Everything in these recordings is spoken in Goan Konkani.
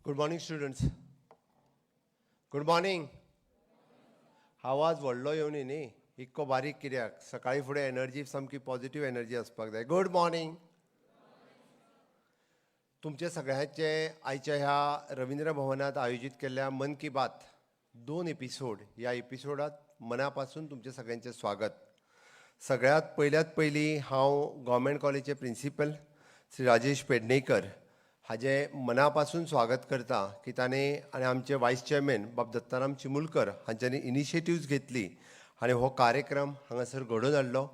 Good morning students. Good morning. आवाज व्हडलो येवनी न्ही, इतको बारीक कित्याक? सकाळी फुडें एनर्जी सामकी पॉझिटिव्ह एनर्जी आसपाक जाय. Good morning. तुमचे सगळ्यांचे आयच्या ह्या रवींद्र भवनात आयोजीत केल्ल्या मन की बात 2 एपिसोड ह्या एपिसोडात मनापासून तुमचे सगळ्यांचे स्वागत. सगळ्यात पयल्यात पयलीं हांव गव्हर्मेंट कॉलेजचे प्रिंसिपल श्री राजेश पेडणेकर हाजें मनापासून स्वागत करता की ताणें आनी आमचे वायस चेअरमॅन बाब दत्ताराम चिमुलकर हांच्यांनी इनिशिएटिव्ज घेतली आनी हो कार्यक्रम हांगासर घडोवन हाडलो.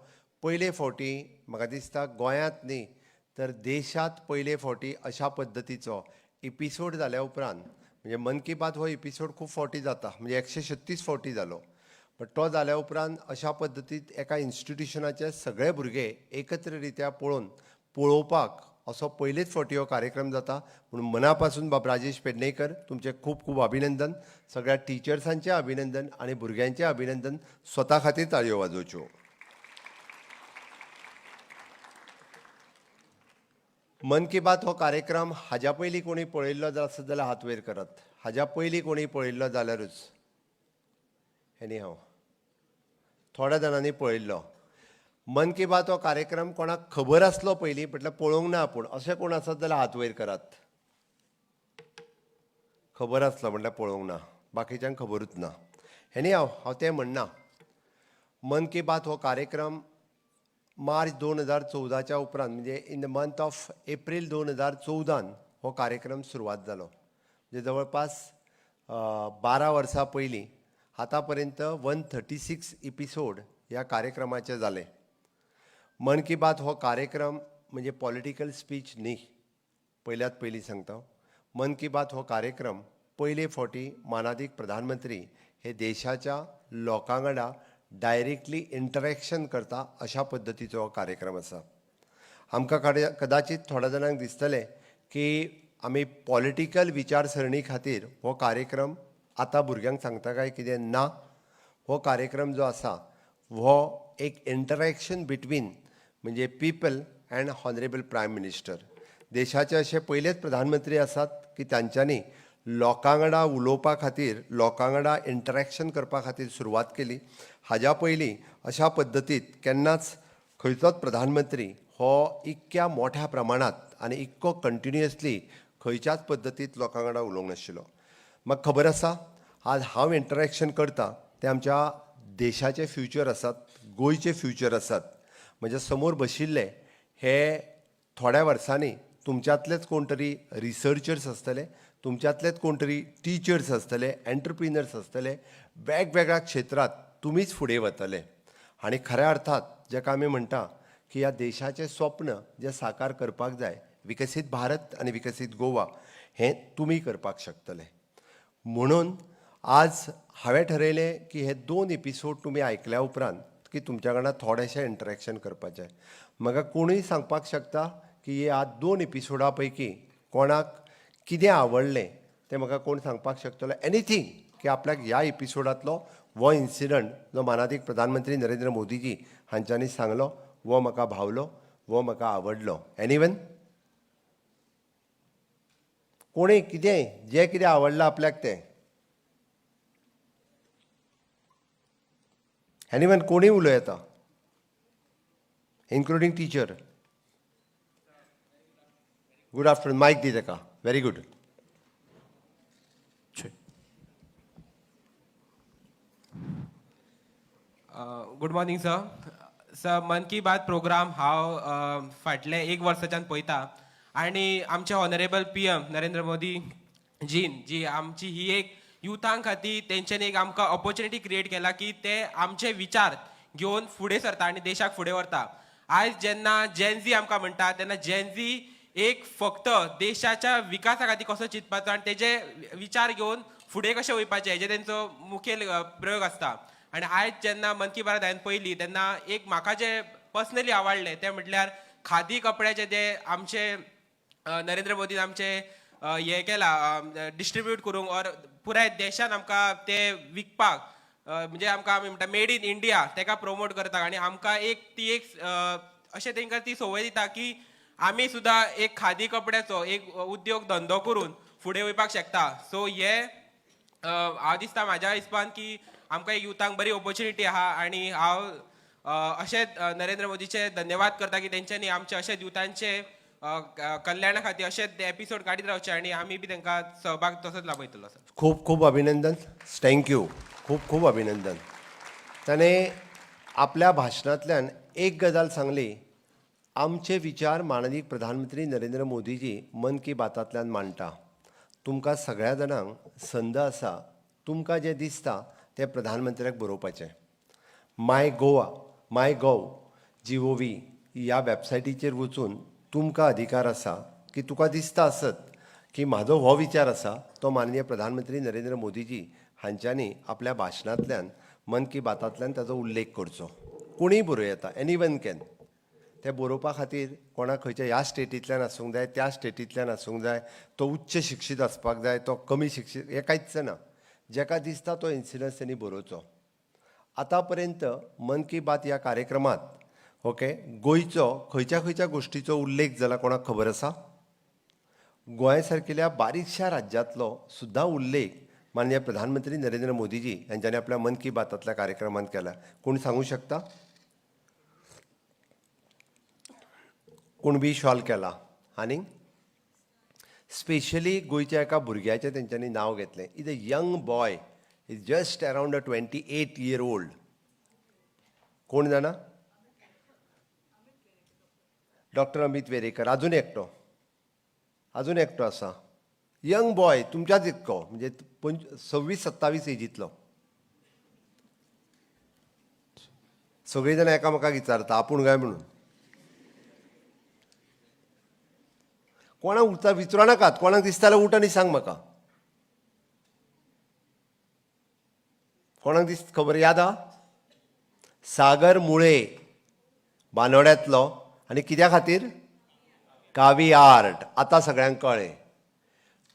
पयले फावटी म्हाका दिसता गोंयांत न्ही तर देशांत पयले फावटी अशा पद्दतीचो एपिसोड जाल्या उपरांत, म्हणजे मन की बात हो एपिसोड खूब फावटी जाता, म्हणजे 136 फावटी जालो, बट तो जाल्या उपरांत अशा पद्दतीत एका इन्स्टिट्युशनाचे सगळे भुरगे एकत्र रित्या पळोवपाक असो पयलेच फावटी हो कार्यक्रम जाता. म्हणून मनापासून बाब राजेश पेडणेकर तुमचें खूब खूब अभिनंदन, सगळ्या टिचर्सांचें अभिनंदन आनी भुरग्यांचें अभिनंदन. स्वता खातीर ताळयो वाजोवच्यो. मन की बात हो कार्यक्रम हाज्या पयलीं कोणी पळयल्लो आसत जाल्यार हात वयर करात. हाज्या पयलीं कोणी पळयल्लो जाल्यारूच. एनी हांव थोड्या जाणांनी पळयल्लो मन की बात हो कार्यक्रम. कोणाक खबर आसलो पयलीं म्हटल्यार पळोवंक ना पूण अशें कोण आसत जाल्यार हात वयर करात. खबर आसलो म्हटल्यार पळोवंक ना, बाकीच्यांक खबरूच ना. एनी हांव हांव तें म्हणना. मन की बात हो कार्यक्रम मार्च 2014च्या उपरांत, म्हणजे in the month of April 2014 हो कार्यक्रम सुरवात जालो, म्हणजे जवळपास 12 वर्सां पयलीं. आतां पर्यंत 136 एपिसोड ह्या कार्यक्रमाचे जाले. मन की बात हो कार्यक्रम म्हणजे पॉलिटिकल स्पीच न्ही, पयल्यात पयलीं सांगता. मन की बात हो कार्यक्रम पयले फावटी मानादीक प्रधानमंत्री हे देशाच्या लोकां वांगडा डायरेक्टली इंटरेक्शन करता अशा पद्दतीचो हो कार्यक्रम आसा. आमकां कदाचित थोड्या जाणांक दिसतलें की आमी पॉलिटिकल विचारसरणी खातीर हो कार्यक्रम आतां भुरग्यांक सांगता काय कितें ना. हो कार्यक्रम जो आसा हो एक इंटरेक्शन बिटवीन म्हणजे people and honourable prime minister. देशाचे अशे पयलेच प्रधानमंत्री आसात की तांच्यांनी लोकां वांगडा उलोवपा खातीर, लोकां वांगडा इंटरेक्शन करपा खातीर सुरवात केली. हाज्या पयलीं अशा पद्दतीत केन्नाच खंयचोच प्रधानमंत्री हो इतक्या मोठ्या प्रमाणांत आनी इतको कंटिन्युअसली खंयच्याच पद्दतीत लोकां वांगडा उलोवंक नाशिल्लो. म्हाका खबर आसा आज हांव इंटरेक्शन करता तें आमच्या देशाचें फ्युचर आसात, गोंयचें फ्युचर आसात. म्हज्या समोर बशिल्ले हे थोड्या वर्सांनी तुमच्यांतलेच कोण तरी रिसर्चर्स आसतले, तुमच्यांतलेच कोण तरी टिचर्स आसतले, एंटरप्रिनर्स आसतले. वेगवेगळ्या क्षेत्रांत तुमीच फुडें वतले आनी खऱ्या अर्थात जेका आमी म्हणटा की ह्या देशाचें स्वप्न जें साकार करपाक जाय, विकसीत भारत आनी विकसीत गोवा, हें तुमी करपाक शकतले. म्हणून आज हांवें ठरयलें की हे 2 एपिसोड तुमी आयकल्या उपरांत की तुमच्या वांगडा थोडेशें इंटरेक्शन करपाचें. म्हाका कोणूय सांगपाक शकता की ह्या 2 एपिसोडा पैकी कोणाक कितें आवडलें तें म्हाका कोण सांगपाक शकतलो? एनीथींग की आपल्याक ह्या एपिसोडांतलो हो इन्सिडंट जो मानादीक प्रधानमंत्री नरेंद्र मोदीजी हांच्यांनी सांगलो वो म्हाका भावलो, वो म्हाका आवडलो. एनिवन कोणूय कितेंय जें कितें आवडलां आपल्याक तें. एनिवन कोणूय उलोवं येता, including teacher. Good afternoon. Mic दी ताका. Very good. Good morning sir. Sir, Mann Ki Baat programme हांव फाटले 1 वर्साच्यान पळयता आनी आमचे ऑनरेबल PM Narendra Modi जीन जी आमची ही एक युथां खातीर तेंच्यांनी एक आमकां ऑपॉर्च्युनिटी क्रिएट केला की ते आमचे विचार घेवन फुडें सरता आनी देशाक फुडें व्हरता. आयज जेन्ना जेनझी आमकां म्हणटा तेन्ना जेनझी एक फक्त देशाच्या विकासा खातीर कसो चिंतपाचो आनी तेजे विचार घेवन फुडें कशें वयपाचें हेजे तेंचो मुखेल प्रयोग आसता. आनी आयज जेन्ना मन की बात हांवें पळयली तेन्ना एक म्हाका जें पर्सनली आवडलें तें म्हटल्यार खादी कपड्याचे जे आमचे नरेंद्र मोदीन आमचे हें केला डिस्ट्रिब्यूट करूंक ऑर पुराय देशान आमकां ते विकपाक, म्हणजे आमकां आमी म्हणटा मेड इन इंडिया तेका प्रोमोट करता आनी आमकां एक ती एक अशें तेंकां ती संवय दिता की आमी सुद्दां एक खादी कपड्याचो एक उद्योग धंदो करून फुडें वयपाक शकता. सो हे हांव दिसता म्हाज्या हिसपान की आमकां एक युथांक बरी ऑपॉर्च्युनिटी आहा आनी हांव अशेंच नरेंद्र मोदीचे धन्यवाद करता की तेंच्यांनी आमचे अशेंच युथांचे कल्याणा खातीर अशेंच ते एपिसोड काडीत रावचे आनी आमी बी तांकां सहभाग तसोच लाभयतलो सर. खूब खूब अभिनंदन. Thank you. खूब खूब अभिनंदन. ताणें आपल्या भाशणांतल्यान एक गजाल सांगली, आमचे विचार माननीय प्रधानमंत्री नरेंद्र मोदीजी मन की बातांतल्यान मांडटा. तुमकां सगळ्या जाणांक संद आसा, तुमकां जें दिसता तें प्रधानमंत्र्याक बरोवपाचें. माय गोवा, माय गॉव जीओवी ह्या वेबसायटीचेर वचून तुमकां अधिकार आसा की तुका दिसता आसत की म्हाजो हो विचार आसा, तो माननीय प्रधानमंत्री नरेंद्र मोदीजी हांच्यांनी आपल्या भाशणांतल्यान, मन की बातांतल्यान ताजो उल्लेख करचो. कोणीय बरोवं येता, एनी वन can. तें बरोवपा खातीर कोणाक खंयच्या ह्या स्टेटींतल्यान आसूंक जाय, त्या स्टेटींतल्यान आसूंक जाय, तो उच्च शिक्षीत आसपाक जाय, तो कमी शिक्षीत, हें कांयच ना. जेका दिसता तो इन्सिडन्स तेणी बरोवचो. आतां पर्यंत मन की बात ह्या कार्यक्रमांत, ओके, गोंयचो खंयच्या खंयच्या गोश्टीचो उल्लेख जाला, कोणाक खबर आसा? गोंय सारकिल्या बारीकश्या राज्यांतलो सुद्दां उल्लेख माननीय प्रधानमंत्री नरेंद्र मोदीजी हांच्यांनी आपल्या मन की बातांतल्या कार्यक्रमांत केला. कोण सांगू शकता? कुणबी शॉल केला आनी स्पेशली गोंयच्या एका भुरग्याचें तेंच्यांनी नांव घेतलें. Is a young boy, is just around a 28 year old. कोण जाणा? डॉक्टर अमित वेरेकर. अजून एकटो, अजून एकटो आसा, यंग बॉय, तुमच्याच इतको, म्हणजे 26-27 एजींतलो. सगळीं जाणां एकामेकाक विचारता आपूण काय म्हणून. कोणाक उरता विचारू नाकात. कोणाक दिसता जाल्यार उठ आनी सांग म्हाका. कोणाक दीस खबर याद आहा? सागर मुळे, बानोड्यांतलो. आनी कित्या खातीर? कावी आर्ट. आतां सगळ्यांक कळ्ळें.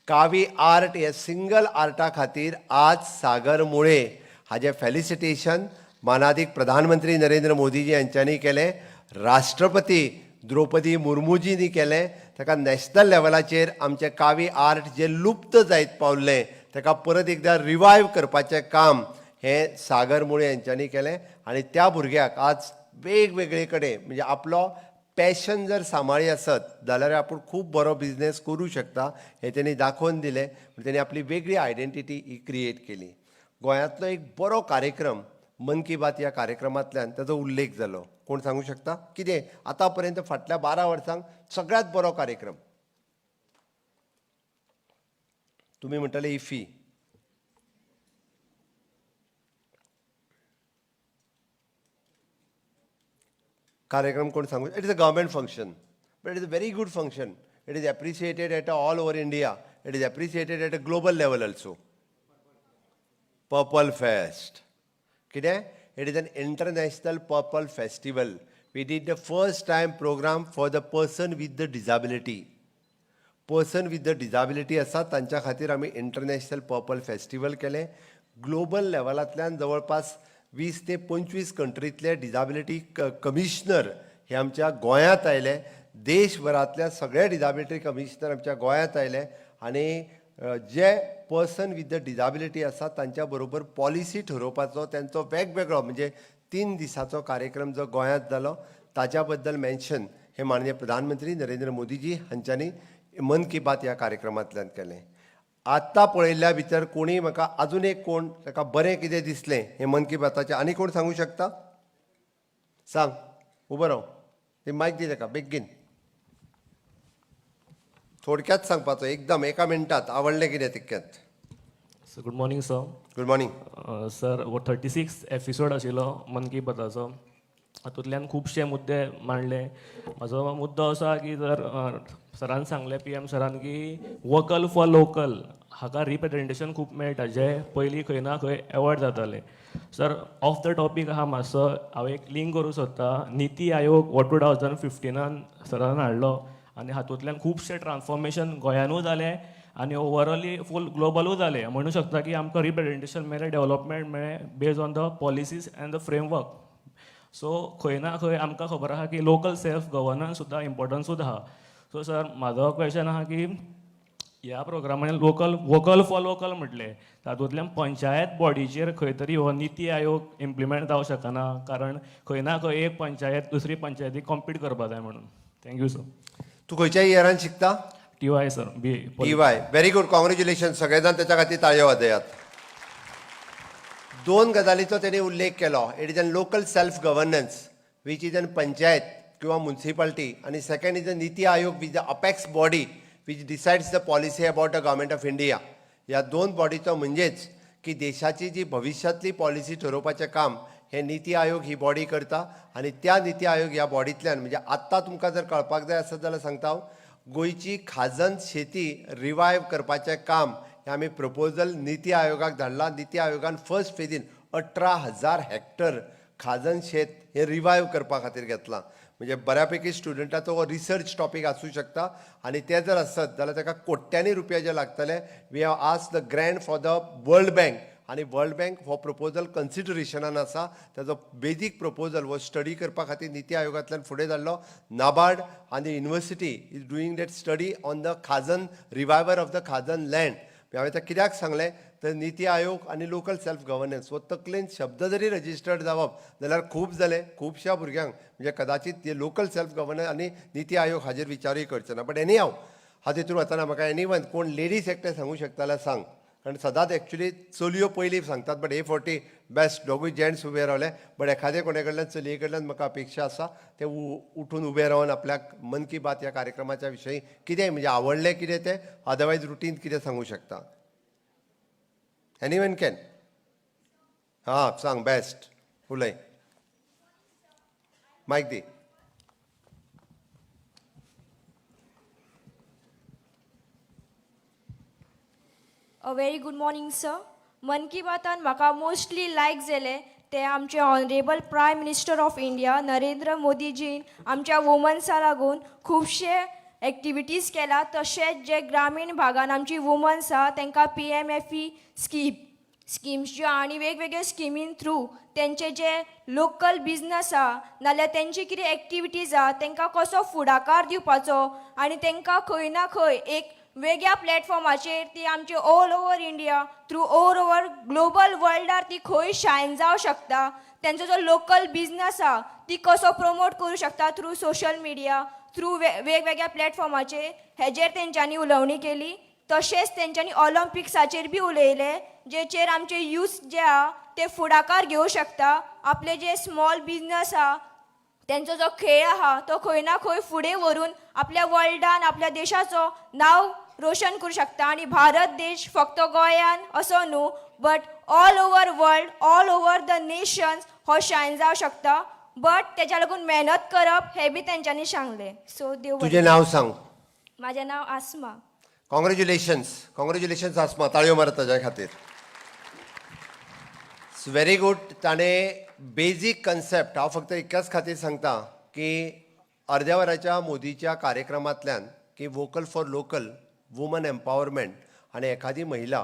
कावी आर्ट हे सिंगल आर्टा खातीर आज सागर मुळे हाजें फेलिसिटेशन मानादीक प्रधानमंत्री नरेंद्र मोदीजी हांच्यांनी केलें, राष्ट्रपती द्रौपदी मुर्मूजींनी केलें. ताका नॅशनल लेवलाचेर आमचें कावी आर्ट जें लुप्त जायत पावल्लें, ताका परत एकदां रिवायव करपाचें काम हें सागर मुळे हांच्यांनी केलें. आनी त्या भुरग्याक आज वेगवेगळे कडेन, म्हणजे आपलो पॅशन जर सांबाळी आसत जाल्यार आपूण खूब बरो बिजनेस करूं शकता हें तेणी दाखोवन दिलें. तेणी आपली वेगळी आयडेंटिटी ही क्रिएट केली. गोंयांतलो एक बरो कार्यक्रम मन की बात ह्या कार्यक्रमांतल्यान ताजो उल्लेख जालो. कोण सांगू शकता कितें आतां पर्यंत फाटल्या 12 वर्सांक सगळ्यांत बरो कार्यक्रम? तुमी म्हणटले इफी. कार्यक्रम कोण सांगू? It is a government function, but it is a very good function. It is appreciated at all over India. It is appreciated at a global level also. Purple Fest. कितें? It is an international purple festival. We did the first time program for the person with the disability. Person with the disability आसा तांच्या खातीर आमी इंटरनॅशनल पर्पल फेस्टिवल केलें. ग्लोबल लेवलांतल्यान जवळपास 20 ते 25 कंट्रींतले डिजाबिलिटी कमिशनर हे आमच्या गोंयांत आयले. देशभरांतल्या सगळे डिजाबिलिटी कमिशनर आमच्या गोंयांत आयले आनी जे पर्सन विथ the disability आसा तांच्या बरोबर पॉलिसी ठरोवपाचो तांचो वेगवेगळो, म्हणजे 3 दिसाचो कार्यक्रम जो गोंयांत जालो, ताच्या बद्दल मेन्शन हे माननीय प्रधानमंत्री नरेंद्र मोदीजी हांच्यांनी मन की बात ह्या कार्यक्रमांतल्यान केलें. आत्तां पळयल्ल्या भितर कोणी म्हाका अजून एक कोण ताका बरें कितें दिसलें हें मन की बाताचें, आनी कोण सांगू शकता? सांग, उबो राव. ती मायक दी ताका बेगीन. थोडक्यात सांगपाचो, एकदम एका मिनटात, आवडलें कितें तितक्यात. So good morning, sir. Good morning. Sir, हो 36 एपिसोड आशिल्लो मन की बाताचो. हातूंतल्यान खुबशे मुद्दे मांडले. म्हाजो मुद्दो असो आहा की जर सरान सांगलें, पीएम सरान, की वोकल फॉर लोकल हाका रिप्रेजेंटेशन खूब मेळटा, जे पयलीं खंय ना खंय एवॉयड जाताले. सर, ऑफ the topic आहा मातसो, हांव एक लिंक करूंक सोदता. निती आयोग हो 2015नान सरान हाडलो आनी हातूंतल्यान खुबशे ट्रान्सफॉर्मेशन गोंयानूय जालें आनी ओवरऑली फूल ग्लोबलूय जालें. म्हणू शकता की आमकां रिप्रेजेंटेशन मेळ्ळें, डेव्हलपमेंट मेळ्ळें based on the policies and the framework. So खंय ना खंय आमकां खबर आहा की लोकल सेल्फ गवर्नन्स सुद्दां इम्पॉर्टन्सूच आहा. सो सर, म्हाजो क्वेश्चन आहा की ह्या प्रोग्रामान लोकल, वोकल फॉर लोकल म्हटलें. तातूंतल्यान पंचायत बॉडीचेर खंय तरी हो निती आयोग इम्प्लिमेंट जावंक शकना, कारण खंय ना खंय एक पंचायत दुसरी पंचायती कॉम्पीट करपा जाय म्हणून. Thank you sir. तूं खंयच्या इयरान शिकता? TY sir, B. TY. Very good, congratulation. सगळे जाण त्याच्या खातीर ताळयो वाजयात. दोन गजालीचो तेणी उल्लेख केलो. It is an local self governance, which is an panchayat किंवा मुन्सिपाल्टी, आनी second is a NITI Aayog, which the apex body which decides the policy about the government of India. ह्या दोन बॉडीचो म्हणजेच की देशाची जी भविश्यांतली पॉलिसी ठरोवपाचें काम हें निती आयोग ही बॉडी करता. आनी त्या निती आयोग ह्या बॉडींतल्यान, म्हणजे आत्तां तुमकां जर कळपाक जाय आसत जाल्यार सांगता हांव, गोंयची खाजन शेती रिवायव करपाचें काम हें आमी प्रपोजल निती आयोगाक धाडलां. निती आयोगान फर्स्ट फेजीन 18,000 हॅक्टर खाजन शेत हें रिवायव करपा खातीर घेतलां. म्हणजे बऱ्यापैकी स्टुडंटाचो हो रिसर्च टॉपीक आसूं शकता आनी ते जर आसत जाल्यार ताका कोट्यांनी रुपया जे लागतले. We have ask the grant for the World Bank आनी वर्ल्ड बँक हो प्रपोजल कन्सिडरेशनान आसा. ताजो बेजीक प्रपोजल हो स्टडी करपा खातीर निती आयोगांतल्यान फुडें धाडलो. नाबार्ड आनी university is doing that study on the खाजन, revival of the खाजन लँड. हांवें तें कित्याक सांगलें तर निती आयोग आनी लोकल सेल्फ गवर्नन्स हो तकलेन शब्द जरी रजिस्टर्ड जावप जाल्यार खूब जालें खुबश्या भुरग्यांक. म्हणजे कदाचित ते लोकल सेल्फ गवर्नन्स आनी निती आयोग हाजेर विचारूय करचे ना. बट एनी हाव, हांव तितून वचना. म्हाका एनी वन कोण लेडीज एकटें सांगूंक शकता जाल्यार सांग, कारण सदांच एक्चुली चलयो पयलीं सांगतात, बट हे फावटी बेस्ट दोगूय जेंट्स उबे रावले. बट एखादे कोणे कडल्यान, चलये कडल्यान म्हाका अपेक्षा आसा, ते उठून उबे रावन आपल्याक मन की बात ह्या कार्यक्रमाच्या विशयी कितें म्हणजे आवडलें कितें तें, अदरवायज रुटीन कितें सांगूं शकता. Any one can. हां, सांग. बेस्ट, उलय, mic the. A very good morning sir. मन की बातान म्हाका मोस्टली लायक जालें ते आमचे honourable prime minister of India Narendra मोदीजीन आमच्या वुमन्सा लागून खुबशे एक्टिविटीज केला. तशेंच जे ग्रामीण भागान आमची वुमन्स आहा तांकां PMFE schemes ज्यो आनी वेगवेगळे स्किमीन थ्रू तेंचे जे लोकल बिजनस आहा नाल्यार तेंची कितें एक्टिविटीज आहा तांकां कसो फुडाकार दिवपाचो आनी तांकां खंय ना खंय एक वेगळ्या प्लॅटफॉर्माचेर ती आमची all over India through all over global वर्ल्डार ती खंय शायन जावं शकता, तेंचो जो लोकल बिजनस आहा ती कसो promote करूं शकता थ्रू सोशल मिडिया, थ्रू वेगवेगळ्या प्लॅटफॉर्माचेर, हेजेर तेंच्यांनी उलोवणी केली. तशेंच तेंच्यांनी ऑलिम्पिक्साचेर बी उलयले, जेचेर आमचे यूथ जे आहा ते फुडाकार घेवं शकता. आपले जे स्मॉल बिजनस आहा तेंचो जो खेळ आहा तो खंय ना खंय फुडें व्हरून आपल्या वर्ल्डान आपल्या देशाचो नांव रोशन करूं शकता आनी भारत देश फक्त गोंयान असो न्हू, but all over world, all over the nations हो शायन जावं शकता. बट तेज्या लागून मेहनत करप हें बी तेंच्यांनी सांगलें. सो देव बरें. तुजें नांव सांग. म्हाजें नांव आस्मा. कॉंग्रेच्युलेशन्स, कॉंग्रेच्युलेशन्स आसमा. ताळयो मारत ताज्या खातीर. It's very good. ताणें बेजीक कन्सेप्ट, हांव फक्त इतल्याच खातीर सांगता की अर्द्या वराच्या मोदीच्या कार्यक्रमांतल्यान की vocal for local, woman empowerment आनी एखादी महिला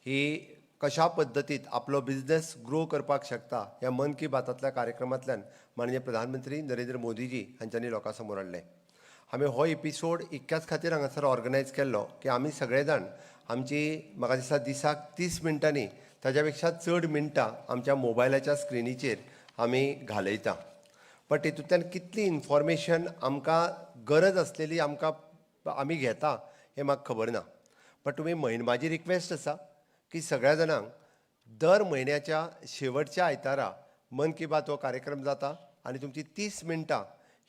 ही कशा पद्दतीत आपलो बिजनेस ग्रो करपाक शकता, ह्या मन की बातांतल्या कार्यक्रमांतल्यान माननीय प्रधानमंत्री नरेंद्र मोदीजी हांच्यांनी लोकां समोर हाडलें. आमी हो एपिसोड इतक्याच खातीर हांगासर ऑर्गनायज केल्लो की आमी सगळे जाण आमची, म्हाका दिसता, दिसाक 30 मिनटांनी ताज्या पेक्षा चड मिनटां आमच्या मोबायलाच्या स्क्रिनीचेर आमी घालयता. बट तितूंतल्यान कितली इन्फॉर्मेशन आमकां गरज आसलेली आमकां आमी घेता हें म्हाका खबर ना. बट तुमी म्हयन, म्हाजी रिक्वेस्ट आसा की सगळ्या जाणांक दर म्हयन्याच्या शेवटच्या आयतारा मन की बात हो कार्यक्रम जाता आनी तुमची 30 मिनटां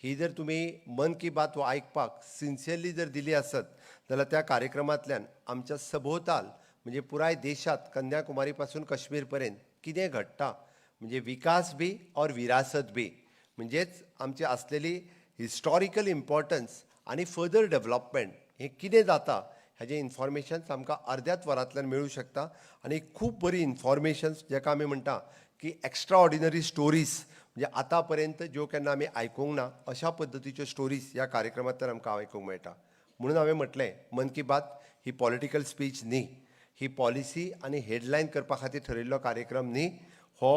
ही जर तुमी मन की बात हो आयकपाक सिन्सियरली जर दिली आसत जाल्यार त्या कार्यक्रमांतल्यान आमच्या सभोवताल, म्हणजे पुराय देशांत कन्याकुमारी पासून कश्मीर पर्यंत कितें घडटा, म्हणजे विकास बी और विरासत बी, म्हणजेच आमची आसलेली हिस्टॉरिकल इम्पॉर्टन्स आनी फर्दर डेव्हलपमेंट हें कितें जाता हेजें इन्फॉर्मेशन्स आमकां अर्द्याच वरांतल्यान मेळूं शकता. आनी खूब बरी इन्फॉर्मेशन्स, जेका आमी म्हणटा की एक्स्ट्रा ऑर्डिनरी स्टोरीज, म्हणजे आतां पर्यंत ज्यो केन्ना आमी आयकूंक ना अशा पद्दतीच्यो स्टोरीज ह्या कार्यक्रमांतल्यान आमकां आयकूंक मेळटा. म्हणून हांवें म्हटलें, मन की बात ही पॉलिटिकल स्पीच न्ही, ही पॉलिसी आनी हेडलायन करपा खातीर ठरयल्लो कार्यक्रम न्ही हो.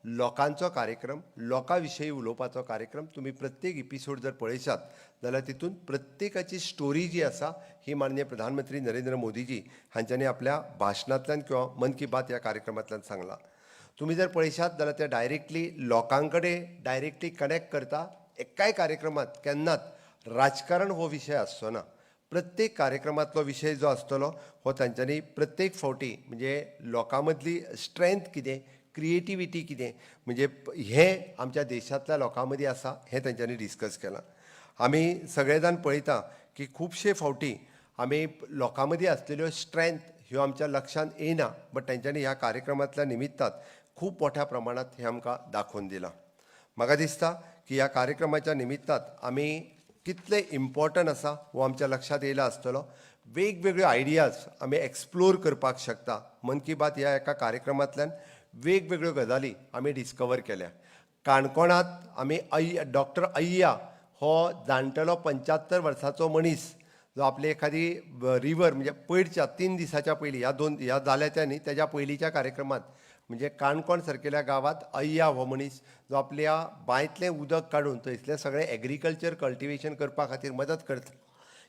लोकांचो कार्यक्रम, लोकां विशयी उलोवपाचो कार्यक्रम. तुमी प्रत्येक एपिसोड जर पळयशात जाल्यार तितून प्रत्येकाची स्टोरी जी आसा ही माननीय प्रधानमंत्री नरेंद्र मोदीजी हांच्यांनी आपल्या भाशणांतल्यान किंवा मन की बात ह्या कार्यक्रमांतल्यान सांगलां. तुमी जर पळयशात जाल्यार ते डायरेक्टली लोकां कडेन डायरेक्टली कनेक्ट करता. एकाय कार्यक्रमांत केन्नाच राजकारण हो विशय आसचो ना. प्रत्येक कार्यक्रमांतलो विशय जो आसतलो हो तांच्यांनी प्रत्येक फावटी म्हणजे लोकां मदली स्ट्रेंथ कितें, क्रिएटिविटी कितें, म्हणजे हें आमच्या देशांतल्या लोकां मदीं आसा हें तांच्यांनी डिस्कस केलां. आमी सगळे जाण पळयता की खुबशे फावटी आमी लोकां मदीं आसलेल्यो स्ट्रेंथ ह्यो आमच्या लक्षांत येयना, बट तांच्यांनी ह्या कार्यक्रमांतल्या निमित्तान खूब मोठ्या प्रमाणांत हें आमकां दाखोवन दिलां. म्हाका दिसता की ह्या कार्यक्रमाच्या निमित्तान आमी कितले इम्पॉर्टंट आसा हो आमच्या लक्षांत येयला आसतलो. वेगवेगळ्यो आयडियाज आमी एक्सप्लोर करपाक शकता. मन की बात ह्या एका कार्यक्रमांतल्यान वेगवेगळ्यो गजाली आमी डिस्कवर केल्या. काणकोणांत आमी डॉक्टर अय्या हो जाणटेलो 75 वर्साचो मनीस जो आपली एखादी रिवर म्हणजे पयरच्या 3 दिसाच्या पयलीं, ह्या दोन ह्या जाल्या त्या न्ही, तेज्या पयलींच्या कार्यक्रमांत म्हणजे काणकोण सारकेल्या गांवांत अय्या हो मनीस जो आपल्या बांयतलें उदक काडून थंयसलें सगळें एग्रीकल्चर कल्टिवेशन करपा खातीर मदत करता,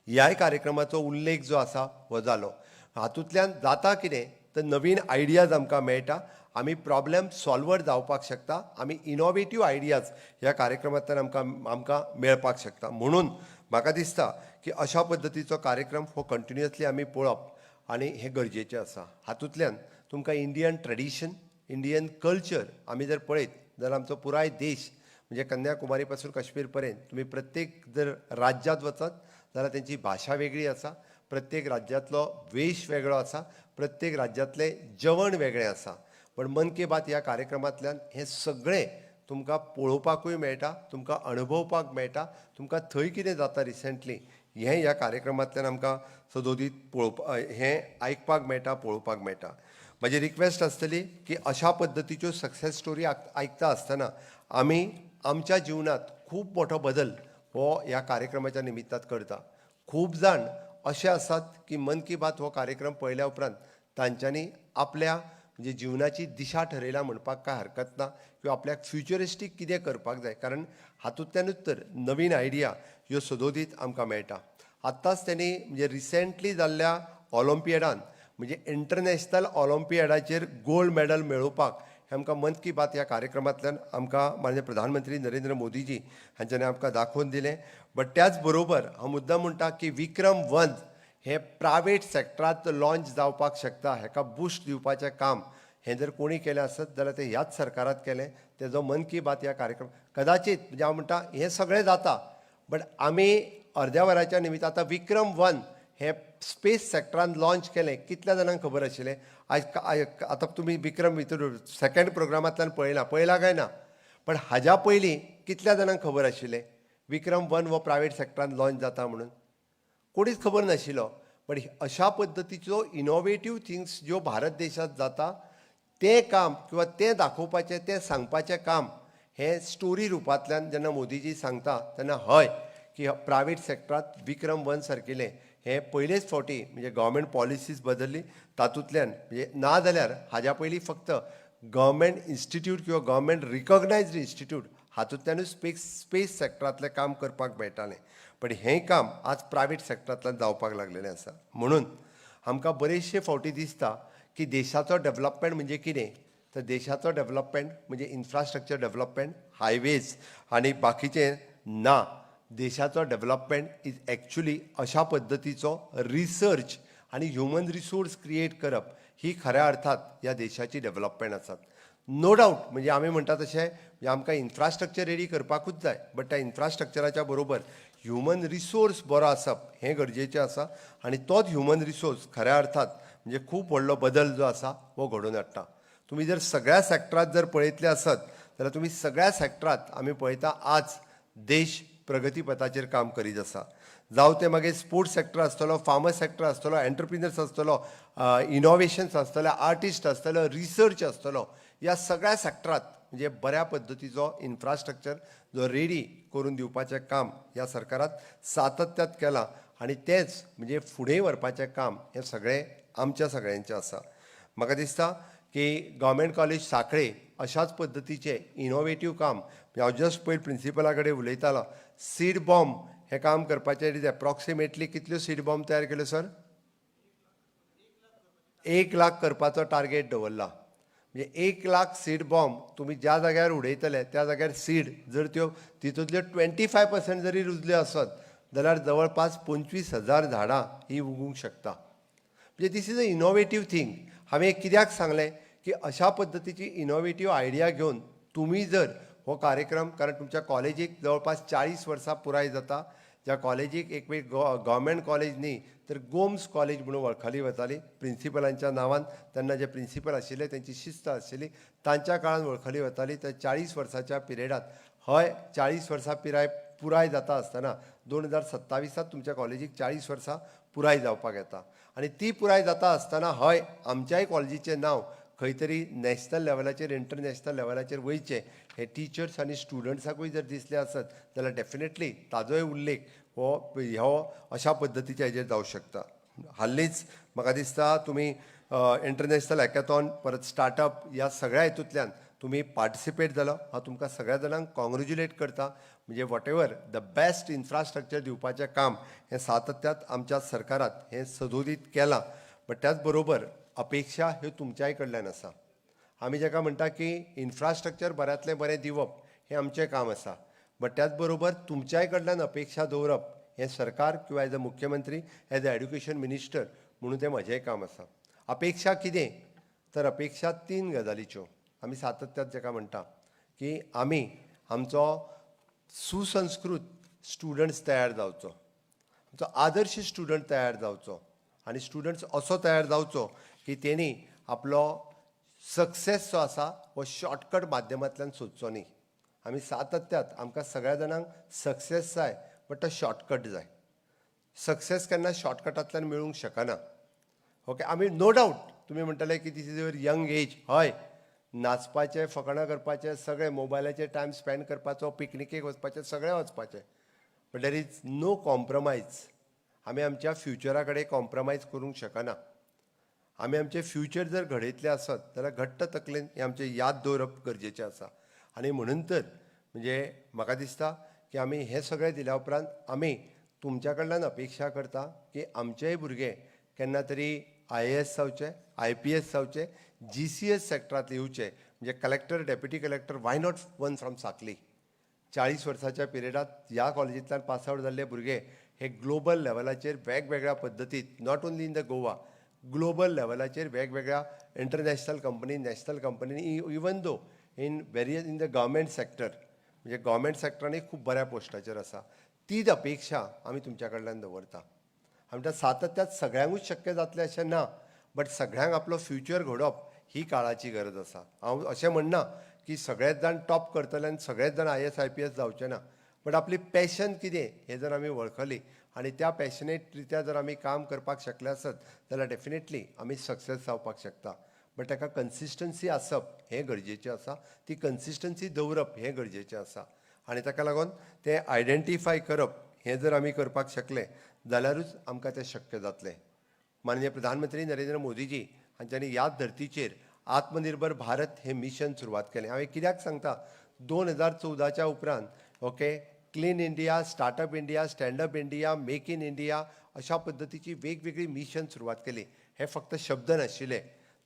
ह्याय कार्यक्रमाचो उल्लेख जो आसा हो जालो. हातूंतल्यान जाता कितें तर नवीन आयडियाज आमकां मेळटा, आमी प्रॉब्लम सॉल्वर जावपाक शकता, आमी इनोवेटीव आयडियाज ह्या कार्यक्रमांतल्यान आमकां मेळपाक शकता. म्हणून म्हाका दिसता की अशा पद्दतीचो कार्यक्रम हो कंटिन्युअसली आमी पळोवप आनी हें गरजेचें आसा. हातूंतल्यान तुमकां इंडियन ट्रेडिशन, इंडियन कल्चर आमी जर पळयत जाल्यार आमचो पुराय देश म्हणजे कन्याकुमारी पासून काश्मीर पर्यंत तुमी प्रत्येक जर राज्यांत वचत जाल्यार तेंची भाशा वेगळी आसा, प्रत्येक राज्यांतलो वेश वेगळो आसा, प्रत्येक राज्यांतलें जेवण वेगळें आसा. पण मन की बात ह्या कार्यक्रमांतल्यान हें सगळें तुमकां पळोवपाकूय मेळटा, तुमकां अणभवपाक मेळटा. तुमकां थंय कितें जाता रिसेंटली हें ह्या कार्यक्रमांतल्यान आमकां सदोदीत पळोवपा हें आयकपाक मेळटा, पळोवपाक मेळटा. म्हजी रिक्वेस्ट आसतली की अशा पद्दतीच्यो सक्सेस स्टोरी आयकता आसतना आमी आमच्या जिवनांत खूब मोठो बदल हो ह्या कार्यक्रमाच्या निमित्तान करता. खूब जाण अशे आसात की मन की बात हो कार्यक्रम पळयल्या उपरांत तांच्यांनी आपल्या म्हणजे जिवनाची दिशा ठरयल्या म्हणपाक कांय हरकत ना, किंवा आपल्याक फ्युचरिस्टीक कितें करपाक जाय, कारण हातूंतल्यानूच तर नवीन आयडिया ह्यो सदोदीत आमकां मेळटा. आत्ताच तेणी म्हणजे रिसेंटली जाल्ल्या ऑलिम्पियडान म्हणजे इंटरनॅशनल ऑलिम्पियडाचेर गोल्ड मेडल मेळोवपाक हें आमकां मन की बात ह्या कार्यक्रमांतल्यान आमकां माननीय प्रधानमंत्री नरेंद्र मोदीजी हांच्यांनी आमकां दाखोवन दिलें. बट त्याच बरोबर हांव मुद्दाम म्हणटा की विक्रम वन हें प्रायवेट सॅक्टरांत लॉन्च जावपाक शकता, हेका बुस्ट दिवपाचें काम हें जर कोणी केलें आसत जाल्यार तें ह्याच सरकारात केलें. तेजो मन की बात ह्या कार्यक्रम कदाचित म्हणजे हांव म्हणटा हें सगळें जाता, बट आमी अर्द्या वराच्या निमित्त आतां विक्रम वन हें स्पेस सॅक्टरान लॉन्च केलें, कितल्या जाणांक खबर आशिल्लें? आयज आतां तुमी विक्रम भितर सेकंड प्रोग्रामांतल्यान पळयलां, पळयलां काय ना? पण हाज्या पयलीं कितल्या जाणांक खबर आशिल्लें विक्रम वन हो प्रायवेट सॅक्टरान लॉन्च जाता म्हणून? कोणीच खबर नाशिल्लो. बट अशा पद्दतीच्यो इनोवेटीव थिंग्स ज्यो भारत देशांत जाता तें काम किंवा तें दाखोवपाचें, तें सांगपाचें काम हें स्टोरी रुपांतल्यान जेन्ना मोदीजी सांगता तेन्ना हय की प्रायवेट सॅक्टरांत विक्रम वन सारकिलें हें पयलेच फावटी म्हणजे गव्हर्मेंट पॉलिसीज बदलली तातूंतल्यान. म्हणजे ना जाल्यार हाज्या पयलीं फक्त गव्हर्मेंट इन्स्टिट्यूट किंवा गव्हर्मेंट रिकॉग्नायज्ड इन्स्टिट्यूट हातूंतल्यानूच स्पेस सॅक्टरांतलें काम करपाक मेळटालें, पण हें काम आज प्रायवेट सॅक्टरांतल्यान जावपाक लागलेलें आसा. म्हणून आमकां बरेचशे फावटी दिसता की देशाचो डेवलपमेंट म्हणजे कितें, तर देशाचो डेवलपमेंट म्हणजे इन्फ्रास्ट्रक्चर डेवलपमेंट, हायवेज आनी बाकीचें ना. देशाचो डेवलपमेंट is actually अशा पद्दतीचो रिसर्च आनी ह्युमन रिसोर्स क्रिएट करप ही खऱ्या अर्थात ह्या देशाची डेवलपमेंट आसात. नो डावट म्हणजे आमी म्हणटा तशें म्हणजे आमकां इन्फ्रास्ट्रक्चर रेडी करपाकूच जाय, बट त्या इन्फ्रास्ट्रक्चराच्या बरोबर ह्युमन रिसोर्स बरो आसप हें गरजेचें आसा आनी तोच ह्युमन रिसोर्स खऱ्या अर्थात म्हणजे खूब व्हडलो बदल जो आसा हो घडोवन हाडटा. तुमी जर सगळ्या सॅक्टरांत जर पळयतले आसत जाल्यार तुमी सगळ्या सॅक्टरांत आमी पळयता आज देश प्रगतीपथाचेर काम करीत आसा. जावं तें मागीर स्पोर्ट्स सॅक्टर आसतलो, फार्मर सॅक्टर आसतलो, एंटरप्रिनर्स आसतलो, इनोवेशन्स आसतले, आर्टिस्ट आसतलो, रिसर्च आसतलो, ह्या सगळ्या सॅक्टरांत म्हणजे बऱ्या पद्दतीचो इन्फ्रास्ट्रक्चर जो रेडी करून दिवपाचें काम ह्या सरकारात सातत्यात केलां आनी तेंच म्हणजे फुडें व्हरपाचें काम हें सगळें आमच्या सगळ्यांचें आसा. म्हाका दिसता की गव्हर्मेंट कॉलेज साखळे अशाच पद्दतीचें इनोवेटीव काम, म्हणजे हांव जस्ट पयर प्रिंसिपला कडेन उलयतालो, सीड बॉम्ब हें काम करपाचें. It is approximately कितल्यो सीड बॉम्ब तयार केल्यो सर? 1 लाख करपाचो टार्गेट दवरला. म्हणजे 1 लाख सीड बॉम्ब तुमी ज्या जाग्यार उडयतले त्या जाग्यार सीड जर त्यो तितूंतल्यो 25% जरी रुजल्यो आसत जाल्यार जवळपास 25,000 झाडां ही उगूंक शकता. म्हणजे this is a innovative thing. हांवें हें कित्याक सांगलें की अशा पद्दतीची इनोवेटीव आयडिया घेवन तुमी जर हो कार्यक्रम, कारण तुमच्या कॉलेजीक जवळपास 40 वर्सां पुराय जाता, ज्या कॉलेजीक एक वेळ गव्हर्मेंट कॉलेज न्ही तर गोम्स कॉलेज म्हणून वळखली वताली, प्रिंसिपलांच्या नांवान, तेन्ना जे प्रिंसिपल आशिल्ले तेंची शिस्त आशिल्ली, तांच्या काळान वळखली वताली. त्या 40 वर्साच्या पिरियडात, हय, 40 वर्सां पिराय पुराय जाता आसतना 2027त तुमच्या कॉलेजीक 40 वर्सां पुराय जावपाक येता आनी ती पुराय जाता आसतना हय आमच्याय कॉलेजीचें नांव खंय तरी नॅशनल लेवलाचेर, इंटरनॅशनल लेवलाचेर वयचें हे टिचर्स आनी स्टुडंट्साकूय जर दिसलें आसत जाल्यार डेफिनेटली ताजोय उल्लेख हो हो अशा पद्दतीच्या हेजेर जावं शकता. हालींच म्हाका दिसता तुमी इंटरनॅशनल हॅकॅथॉन, परत स्टार्टअप ह्या सगळ्या हितूंतल्यान तुमी पार्टिसिपेट जालो. हांव तुमकां सगळ्या जाणांक कॉंग्रेच्युलेट करता. म्हणजे whatever the best infrastructure दिवपाचें काम हें सातत्यात आमच्या सरकारात हें सदोदीत केलां, बट त्याच बरोबर अपेक्षा ह्यो तुमच्याय कडल्यान आसा. आमी जाका म्हणटा की इन्फ्रास्ट्रक्चर बऱ्यांतलें बरें दिवप हें आमचें काम आसा, बट त्याच बरोबर तुमच्याय कडल्यान अपेक्षा दवरप हें सरकार किंवा एज अ मुख्यमंत्री, एज अ एड्युकेशन मिनिस्टर म्हणून तें म्हजेंय काम आसा. अपेक्षा कितें तर अपेक्षा तीन गजालीच्यो. आमी सातत्यात जाका म्हणटा की आमी आमचो सुसंस्कृत स्टुडंट्स तयार जावचो, आमचो आदर्श स्टुडंट तयार जावचो आनी स्टुडंट्स असो तयार जावचो की तेणी आपलो सक्सेस जो आसा हो शॉर्टकट माध्यमांतल्यान सोदचो न्ही. आमी सातत्यात आमकां सगळ्या जाणांक सक्सेस जाय, बट तो शॉर्टकट जाय. सक्सेस केन्ना शॉर्टकटांतल्यान मेळूंक शकना. ओके, आमी नो डावट तुमी म्हणटले की this is your young age. हय, नाचपाचें, फकाणां करपाचें, सगळें मोबायलाचेर टायम स्पेंड करपाचो, पिकनिकेक वचपाचें, सगळें वचपाचें, but there is no compromise. आमी आमच्या फ्युचरा कडेन कॉम्प्रोमायज करूंक शकना. आमी आमचें फ्युचर जर घडयतले आसत जाल्यार घट्ट तकलेन हें आमचें याद दवरप गरजेचें आसा. आनी म्हणून तर म्हणजे म्हाका दिसता की आमी हें सगळें दिल्या उपरांत आमी तुमच्या कडल्यान अपेक्षा करता की आमचेय भुरगे केन्ना तरी आयएएस जावचे, आयपीएस जावचे, जीसीएस सेक्टरांत येवचे, म्हणजे collector, deputy collector, why not one from Sanquelim? 40 वर्साच्या पिरियडात ह्या कॉलेजींतल्यान पास आवट जाल्ले भुरगे हे ग्लोबल लेवलाचेर वेगवेगळ्या पद्दतीत, not only in the Goa, global लेवलाचेर वेगवेगळ्या international company, national company, even though in various in the government sector, म्हणजे गव्हर्मेंट सेक्टरानूय खूब बऱ्या पोस्टाचेर आसा. तीच अपेक्षा आमी तुमच्या कडल्यान दवरता. आमच्या सातत्यात सगळ्यांकूच शक्य जातलें अशें ना, बट सगळ्यांक आपलो फ्युचर घडोवप ही काळाची गरज आसा. हांव अशें म्हणना की सगळेच जाण टॉप करतले आनी सगळेच जाण आयएएस, आयपीएस जावचे ना, बट आपली पॅशन कितें हें जर आमी वळखली आनी त्या पॅशनेट रित्या जर आमी काम करपाक शकले आसत जाल्यार डेफिनेटली आमी सक्सेस जावपाक शकता. बट ताका कन्सिस्टन्सी आसप हें गरजेचें आसा, ती कन्सिस्टन्सी दवरप हें गरजेचें आसा आनी ताका लागून तें आयडेंटिफाय करप हें जर आमी करपाक शकले जाल्यारूच आमकां तें शक्य जातलें. माननीय प्रधानमंत्री नरेंद्र मोदीजी हांच्यांनी ह्याच धर्तीचेर आत्मनिर्भर भारत हें मिशन सुरवात केलें. हांवें कित्याक सांगता, 2014च्या उपरांत, okay, Clean India, Startup India, Standup India, Make in India अशा पद्दतीची वेगवेगळी मिशन सुरवात केली. हे फक्त शब्द नाशिल्ले.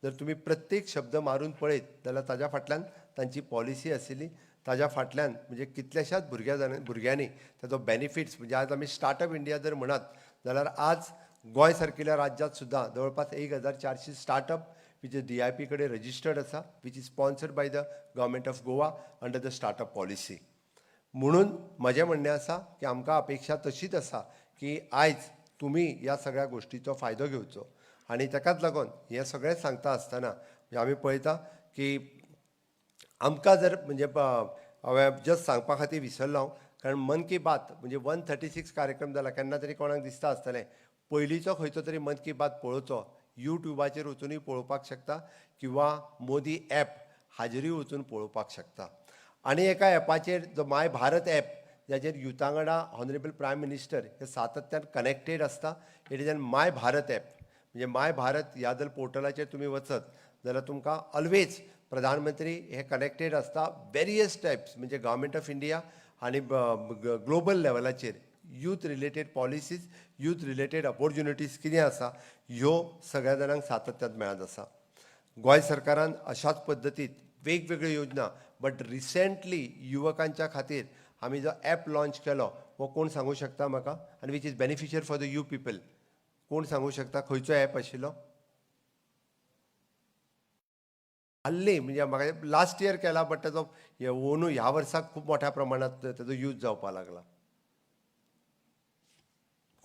जर तुमी प्रत्येक शब्द मारून पळयत जाल्यार ताज्या फाटल्यान तांची पॉलिसी आशिल्ली. ताज्या फाटल्यान म्हणजे कितल्याशाच भुरग्यांनी ताजो बेनिफिट्स, म्हणजे आज आमी स्टार्टअप इंडिया जर म्हणत जाल्यार आज गोंय सारकिल्या राज्यांत सुद्दां जवळपास 1400 स्टार्टअप which is DIP कडेन रजिस्टर्ड आसा, which is sponsored by the Government of Goa under the startup policy. म्हणून म्हजें म्हणणें आसा की आमकां अपेक्षा तशीच आसा की आयज तुमी ह्या सगळ्या गोश्टीचो फायदो घेवचो. आनी ताकाच लागून हें सगळें सांगता आसतना म्हणजे आमी पळयता की आमकां जर म्हणजे हांवें जस्ट सांगपा खातीर विसरलो हांव, कारण मन की बात म्हणजे 136 कार्यक्रम जाला. केन्ना तरी कोणाक दिसता आसतलें पयलींचो खंयचो तरी मन की बात पळोवचो, युट्युबाचेर वचुनूय पळोवपाक शकता किंवा मोदी एप हाजेरूय वचून पळोवपाक शकता. आनी एका एपाचेर जो माय भारत एप, जाचेर युथा वांगडा ऑनरेबल प्रायम मिनिस्टर हे सातत्यान कनेक्टेड आसता. It is an My Bharat app. म्हणजे माय भारत ह्या जर पोर्टलाचेर तुमी वचत जाल्यार तुमकां ऑलवेज प्रधानमंत्री हे कनेक्टेड आसता वेरियस टायप्स, म्हणजे गव्हर्मेंट ऑफ इंडिया आनी ग्लोबल लेवलाचेर youth related policies, youth related opportunities कितें आसा ह्यो सगळ्या जाणांक सातत्यान मेळत आसा. गोंय सरकारान अशाच पद्दतीत वेगवेगळ्यो योजना, बट रिसेंटली युवकांच्या खातीर आमी जो एप लॉन्च केलो हो कोण सांगू शकता म्हाका? आनी which is beneficial for the you people, कोण सांगू शकता खंयचो एप आशिल्लो? हाल्ली म्हणजे म्हाका लास्ट इयर केला, बट ताजो अंदू ह्या वर्साक खूब मोठ्या प्रमाणात ताजो यूज जावपाक लागला.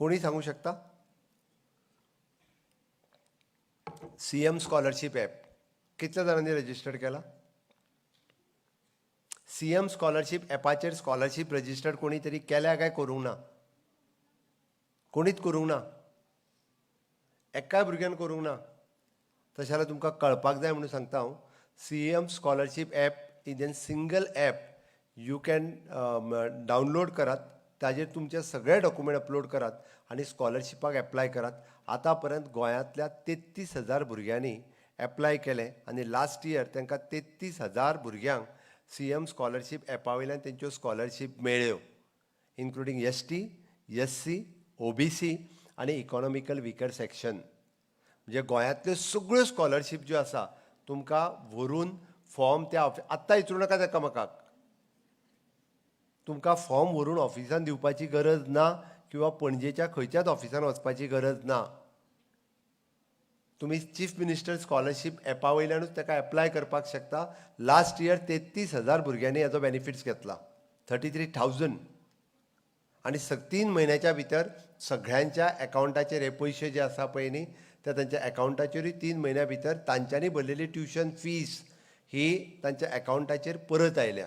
कोणी सांगू शकता? सीएम स्कॉलरशीप ॲप कितल्या जाणांनी रजिस्टर्ड केला? सीएम स्कॉलरशीप ॲपाचेर स्कॉलरशीप रजिस्टर्ड कोणी तरी केल्या काय करूंक ना? कोणीच करूंक ना, एकाय भुरग्यान करूंक ना. तशें जाल्यार तुमकां कळपाक जाय म्हणून सांगता हांव, CM scholarship app is an single app you can download करात, ताजेर तुमचे सगळे डॉक्युमेंट अपलोड करात आनी स्कॉलरशिपाक एप्लाय करात. आतां पर्यंत गोंयांतल्या 33,000 भुरग्यांनी एप्लाय केलें आनी लास्ट इयर तांकां 33,000 भुरग्यांक सीएम स्कॉलरशीप एपा वयल्यान तेंच्यो स्कॉलरशीप मेळ्ळ्यो, including ST, SC, OBC आनी इकॉनॉमिकल विकर सेक्शन. म्हणजे गोंयांतल्यो सगळ्यो स्कॉलरशीप ज्यो आसा तुमकां व्हरून फॉर्म त्या आत्तां विचारूं नाका ताका म्हाका, तुमकां फॉर्म व्हरून ऑफिसान दिवपाची गरज ना किंवा पणजेच्या खंयच्याच ऑफिसान वचपाची गरज ना. तुमी चीफ मिनिस्टर स्कॉलरशीप एपा वयल्यानूच ताका एप्लाय करपाक शकता. लास्ट इयर 33,000 भुरग्यांनी हाजो बेनिफिट्स घेतला, 33,000. आनी 3 म्हयन्याच्या भितर सगळ्यांच्या एकावंटाचेर हे पयशे जे आसा पळय न्ही, ते तांच्या एकावंटाचेरूय 3 म्हयन्या भितर तांच्यांनी भरलेली ट्युशन फीस ही तांच्या एकावंटाचेर परत आयल्या.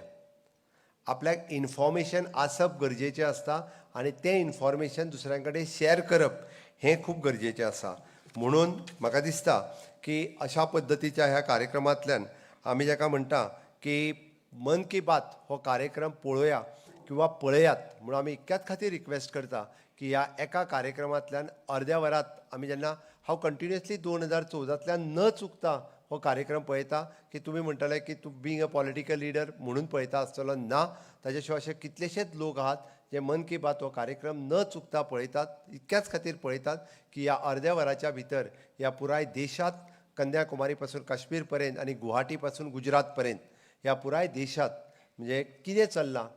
आपल्याक इन्फॉर्मेशन आसप गरजेचें आसता आनी तें इन्फॉर्मेशन दुसऱ्यां कडेन शॅर करप हें खूब गरजेचें आसा. म्हणून म्हाका दिसता की अशा पद्दतीच्या ह्या कार्यक्रमांतल्यान आमी जाका म्हणटा की मन की बात हो कार्यक्रम पळोवया किंवा पळयात म्हणून आमी इतक्याच खातीर रिक्वेस्ट करता की ह्या एका कार्यक्रमांतल्यान अर्द्या वरात आमी जेन्ना हांव कंटिन्युअसली 2014तल्यान न चुकता हो कार्यक्रम पळयता, की तुमी म्हणटले की तूं बींग अ पॉलिटिकल लिडर म्हणून पळयता आसतलो, ना, ताजे शिवाय अशे कितलेशेच लोक आहात जे मन की बात हो कार्यक्रम न चुकता पळयतात, इतक्याच खातीर पळयतात की ह्या अर्द्या वराच्या भितर ह्या पुराय देशांत कन्याकुमारी पासून काश्मीर पर्यंत आनी गुवाहाटी पासून गुजरात पर्यंत ह्या पुराय देशांत म्हणजे कितें चल्लां,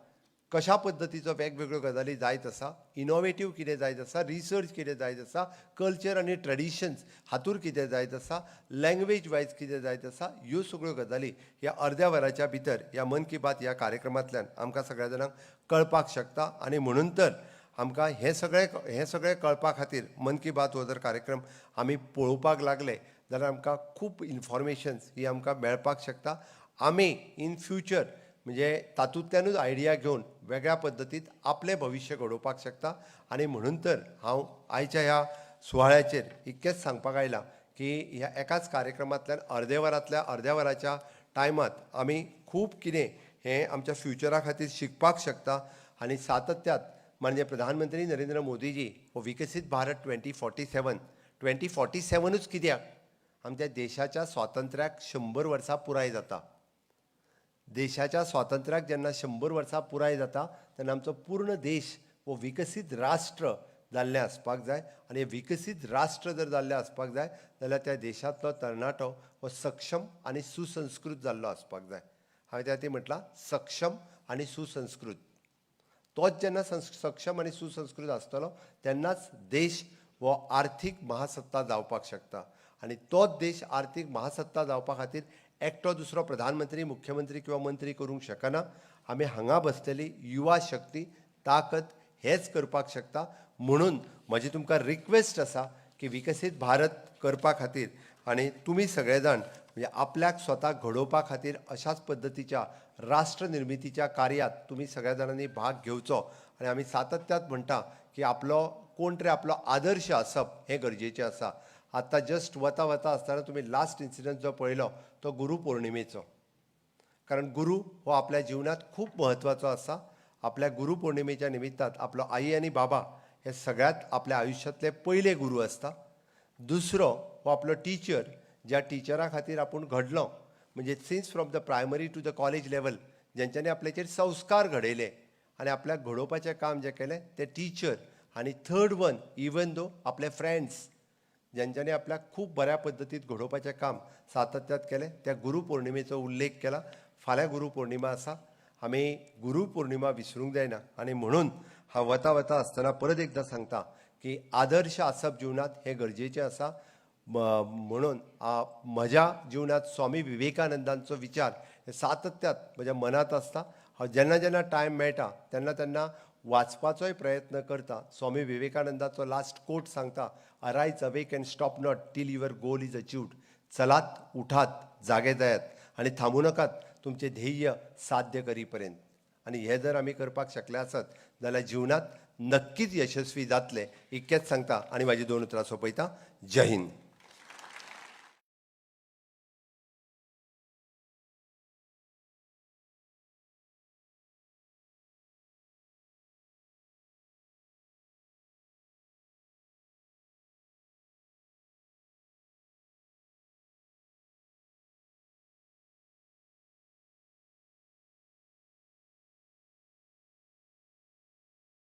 कशा पद्दतीचो वेगवेगळ्यो गजाली जायत आसा, इनोवेटीव कितें जायत आसा, रिसर्च कितें जायत आसा, कल्चर आनी ट्रेडिशन्स हातूर कितें जायत आसा, लँग्वेज वायज कितें जायत आसा, ह्यो सगळ्यो गजाली ह्या अर्द्या वराच्या भितर ह्या मन की बात ह्या कार्यक्रमांतल्यान आमकां सगळ्या जाणांक कळपाक शकता. आनी म्हणून तर आमकां हें सगळें कळपा खातीर मन की बात हो जर कार्यक्रम आमी पळोवपाक लागले जाल्यार आमकां खूब इन्फॉर्मेशन्स ही आमकां मेळपाक शकता. आमी इन फ्युचर म्हणजे तातूंतल्यानूच आयडिया घेवन वेगळ्या पद्दतीत आपलें भविश्य घडोवपाक शकता. आनी म्हणून तर हांव आयच्या ह्या सुवाळ्याचेर इतकेंच सांगपाक आयलां की ह्या एकाच कार्यक्रमांतल्यान अर्दे वरांतल्या अर्द्या वराच्या टायमांत आमी खूब कितें हें आमच्या फ्युचरा खातीर शिकपाक शकता. आनी सातत्यात माननीय प्रधानमंत्री नरेंद्र मोदीजी हो विकसीत भारत 2047, 2047ूच कित्याक, आमच्या देशाच्या स्वातंत्र्याक 100 वर्सां पुराय जाता. देशाच्या स्वातंत्र्याक जेन्ना 100 वर्सां पुराय जाता तेन्ना आमचो पूर्ण देश हो विकसीत राष्ट्र जाल्लें आसपाक जाय. आनी विकसीत राष्ट्र जर जाल्लें आसपाक जाय जाल्यार त्या देशांतलो तरणाटो हो सक्षम आनी सुसंस्कृत जाल्लो आसपाक जाय. हांवें त्या खातीर म्हटलां सक्षम आनी सुसंस्कृत. तोच जेन्ना सक्षम आनी सुसंस्कृत आसतलो तेन्नाच देश हो आर्थीक महासत्ता जावपाक शकता. आनी तोच देश आर्थीक महासत्ता जावपा खातीर एकटो दुसरो प्रधानमंत्री, मुख्यमंत्री किंवा मंत्री करूंक शकना. आमी हांगा बसलेली युवा शक्ती ताकद हेच करपाक शकता. म्हणून म्हजी तुमकां रिक्वेस्ट आसा की विकसीत भारत करपा खातीर आनी तुमी सगळे जाण म्हणजे आपल्याक स्वताक घडोवपा खातीर अशाच पद्दतीच्या राष्ट्र निर्मितीच्या कार्यात तुमी सगळ्या जाणांनी भाग घेवचो. आनी आमी सातत्यात म्हणटा की आपलो कोण तरी आपलो आदर्श आसप हें गरजेचें आसा. आतां जस्ट वता वता आसतना तुमी लास्ट इन्सिडंट जो पळयलो तो गुरू पौर्णिमेचो, कारण गुरू हो आपल्या जिवनात खूब म्हत्वाचो आसा. आपल्या गुरू पौर्णिमेच्या निमित्तान आपलो आई आनी बाबा हे सगळ्यात आपल्या आयुष्यातले पयले गुरू आसता. दुसरो हो आपलो टिचर ज्या टिचरा खातीर आपूण घडलो, म्हणजे since from the primary to the college level ज्यांच्यांनी आपल्याचेर संस्कार घडयले आनी आपल्याक घडोवपाचें काम जें केलें ते टिचर. आनी थर्ड वन, इवन दो आपले फ्रेंड्स ज्यांच्यांनी आपल्याक खूब बऱ्या पद्दतीत घडोवपाचें काम सातत्यात केलें. त्या गुरू पौर्णिमेचो उल्लेख केला. फाल्यां गुरू पौर्णिमा आसा. आमी गुरू पौर्णिमा विसरूंक जायना आनी म्हणून हांव वता वता आसतना परत एकदां सांगता की आदर्श आसप जिवनांत हें गरजेचें आसा. म्हणून म्हज्या जिवनांत स्वामी विवेकानंदांचो विचार हे सातत्यात म्हज्या मनांत आसता. हांव जेन्ना जेन्ना टायम मेळटा तेन्ना तेन्ना वाचपाचोय प्रयत्न करता. स्वामी विवेकानंदाचो लास्ट कोट सांगता, "Arise, awake and stop not till your goal is achieved." चलात, उठात, जागे जायात आनी थांबू नाकात तुमचें ध्येय साध्य करी पर्यंत. आनी हें जर आमी करपाक शकले आसत जाल्यार जिवनांत नक्कीच यशस्वी जातले, इतकेंच सांगता आनी म्हाजी दोन उतरां सोंपयता. जय हिंद.